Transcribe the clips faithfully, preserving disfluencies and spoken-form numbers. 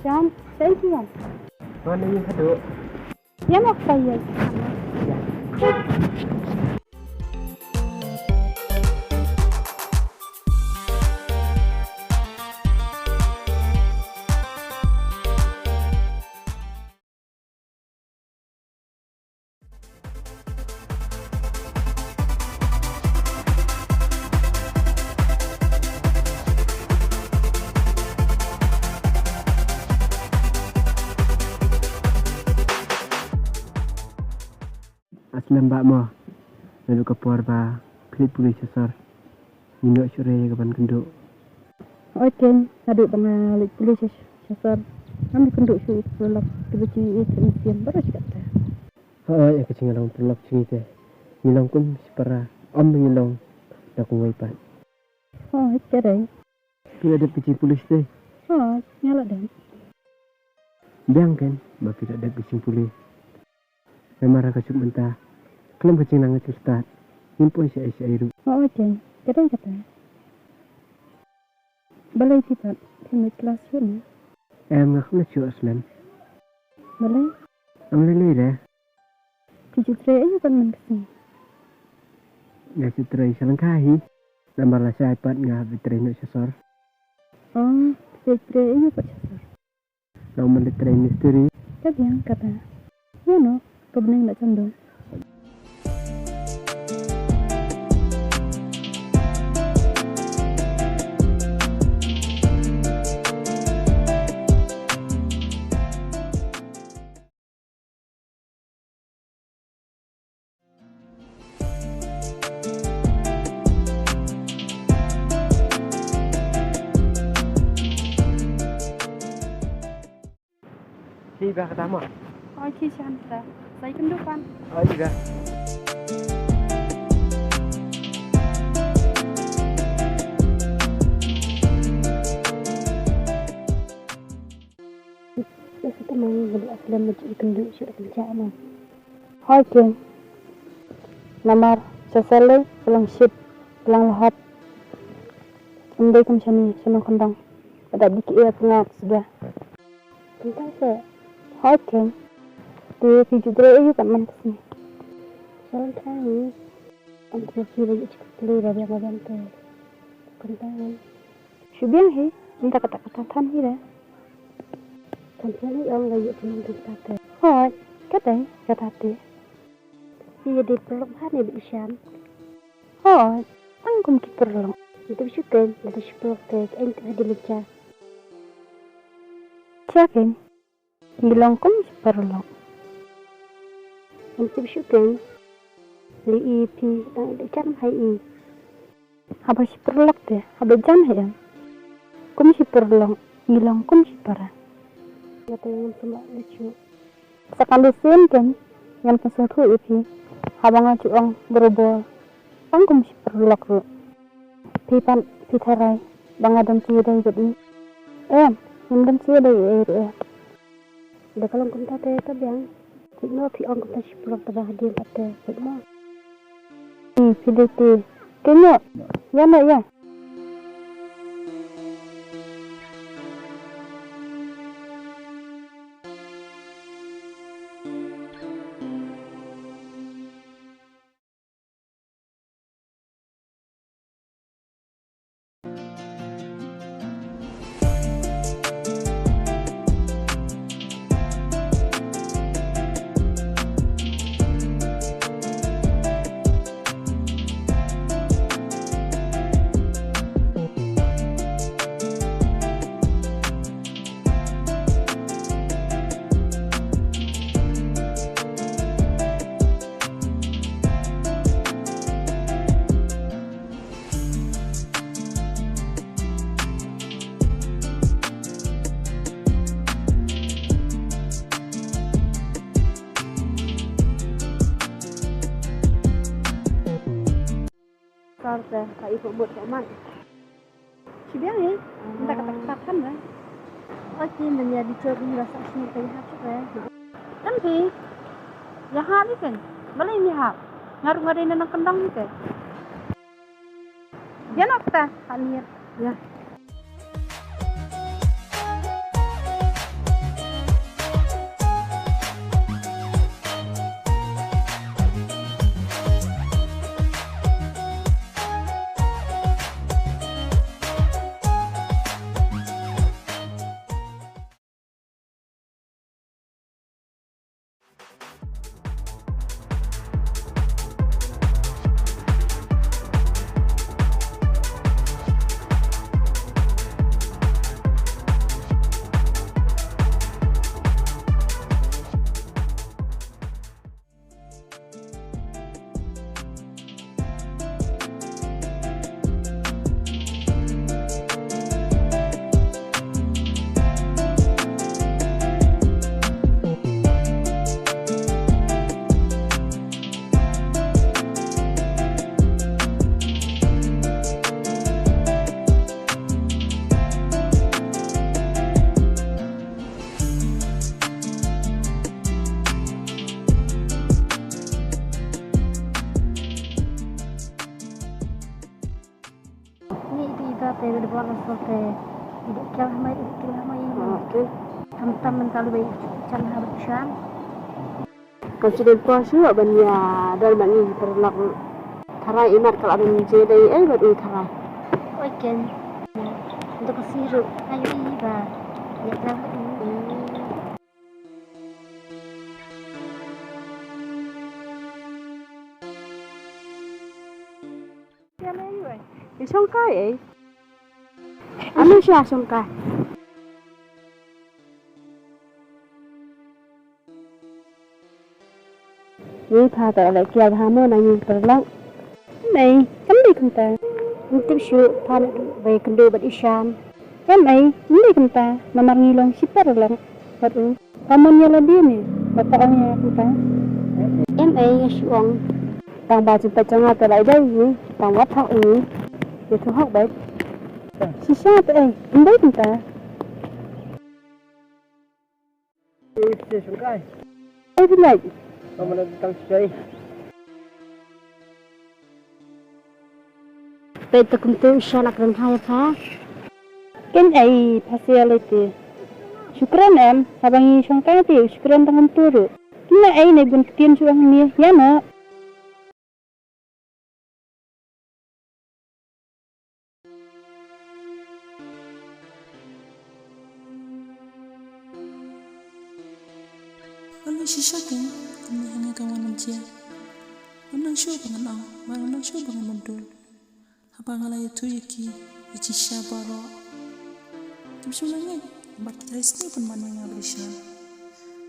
Jan, thank you, Jan. Mana ni haduh? Jan, apa ya? Aslem ba mo. Lalu ka por ba klik puli sesor. Ngi ïoh shuh re ïa ka ban kynduh. Hooid Ken, haduh ba nga leit pule sha, sha sor, ngam ju kynduh shuh ïa ki paralok kiba ju ïeit ïa ka mynsiem baroh shi katta. Hooid, ïa ka jingïalong paralok jong ngi te, ngi long kum shipara, ym ngi long da kumwei pat. Hooid, ka dei. Phi la dep ka jingpule te? Hooid, nga la dep. Biang Ken ba phi la dep ka jingpule. Namar ha ka juk mynta khlem ka jingnang ka jingstad ngim poi shaei shaei ruh. Hooid Ken, ka dei kata. Balei phi pat, phi mut klas shuh ne? Em, nga khlem shuh slem. Balei? Ym lei lei re. Phi ju trei aïu pat man ka sngi? Nga ju trei sha lyngkha hi. Namar lashai pat nga hap trei noh sha sor. Oh, phi trei aïu pat sha sor? Long ban leit trei mistri. Ka biang kata. Ïa no, ka bneng la jan don. Hi ba kata mo. Oi, hi shan ta. Sa ïakynduh pat. Oi, hi ba. Ïa, sa tang ma nga, nga dei aslem ma ju ïakynduh shuh da pynjah ma. Hooid Ken. Namar sha sor lei ka long shit, ka long lahot. Ym dei kum shane, sha nongkyndong. Ka dap dei ki ïa pyngaw sida. Kumta se. Hooid Ken. Te phi ju trei aïu pat man ka sngi? Sha lyngkha hi. Ym tip phi ba ïa chi khublei ba biang ba biang te. Kumta hi. Shu biang hi, mynta kata kata than hi re. Than hi ong la ïoh pynlong kumta te. Hooid, kata, kata te. Ïa dei paralok bha ne bad i Shan? Hooid, tang kum ki paralok. Ïa dei shu ken, ïa dei shu paralok te, ka eng te ha dei mynta. Sha ken. Ngi long kum shi paralok. Ngam tip shuh kein. Lei i phi tang i dei jam ha i. Haba shi paralok te, haba jam ha em. Kum shi paralok, ngi long kum shi para. Nga te ngam sngewbha lei shuh. Sa kane sien kein, ngan pynsngewthuh ïa phi. Haba nga ju ong barabor. Tang kum shi paralok ruh. Phi pat, phi tharai ba nga don jingïadei bad i? Em, ngam don jingïadei ei ruh em. Da ka long kumta te ka biang. Phi mo phi ong kumta shi paralok te ba hadien pat te, phi mo. Phi, phi dei te. Te mo. Ïa mo ïa. Sor te, ka i ka mut ka man. Shi biang hi, nda kata kata kan re. Oke, men ya di chor di rasa sini ka ya hap re. Kan phi, ya hap ni kan. Balei ni hap? Nga ruh nga dei na nang kyndong ni te. Ya nok ta, ha ni ya. Ya. Wan asol te. Idik kial hamai, idik kial hamai. Ah, okay. Tam tam mental bai chan ha bai chan. Kan shu dei por shu ban ïa don ban ïa paralok. Tharai imat ka la don je dei ei bad u tharai. Oi ken. Nda ka siru ayu i ba. Ïa klam bad u. Ïa shongkai ei. Anu sha shongkai. Ngi pha ta leh kial bha mo na ngi paralok. Em ei, kam dei kumta. Ngim tip shuh pha na bai kynduh bad Ishan. Em ei, kam dei kumta. Namar ngi long shi paralok bad u. Ka mon ïa lade ne, ba ka ong ïa kumta. Em ei, ïa shu ong. Tang ba jingpeit jong nga te lai dei ngi, tang wat hok ngi. Ïa tu hok beit. Shisha te ei, kam dei kumta. Ei, shisha shongkai. Ei, bilai. Ka mana tang shisha. Peit te kumtu Ishan la kren ha ïa pha. Ken ei pha sia lei te. Shu kren em, haba ngi shongkai te shu kren tang kumtu ruh. Ken ei ne bun ktien shu ong ne, ïa no. Ka lei shisha kein, kumne ha nga ka wan ym jia. Ym nang shuh ba ngan ong, bad ym nang shuh ba ngan ym dul. Haba nga la ïathuh ïa ki, ïa ki shisha baroh. Kim shu la ngeit, bad ki trai sniew pynban ïa nga bad Ishan.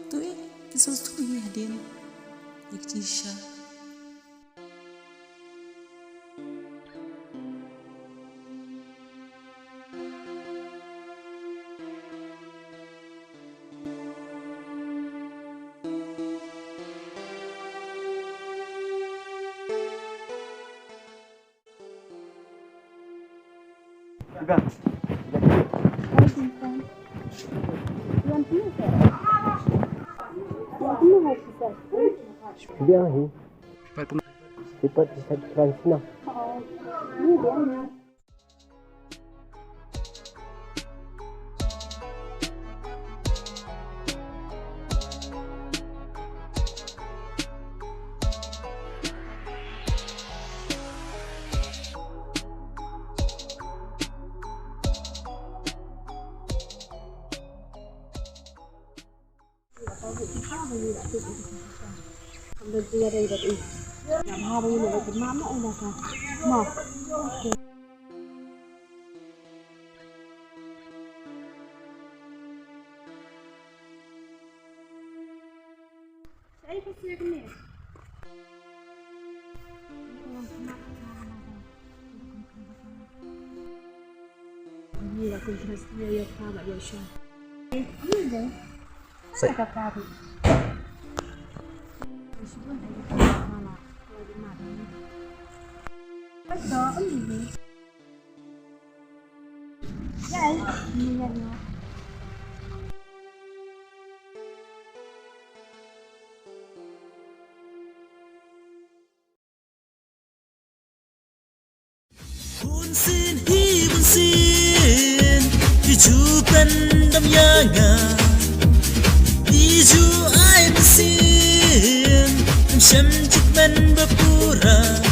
To ïa, ki shu ïathuh ïa hadien. Ïa ki shisha. Biang hi. Lipat sisa transna. Bun sien hi bun sien, ki ju pyndam ïa nga. Ki ju ai bun sien, ym shem jingkmen ba pura.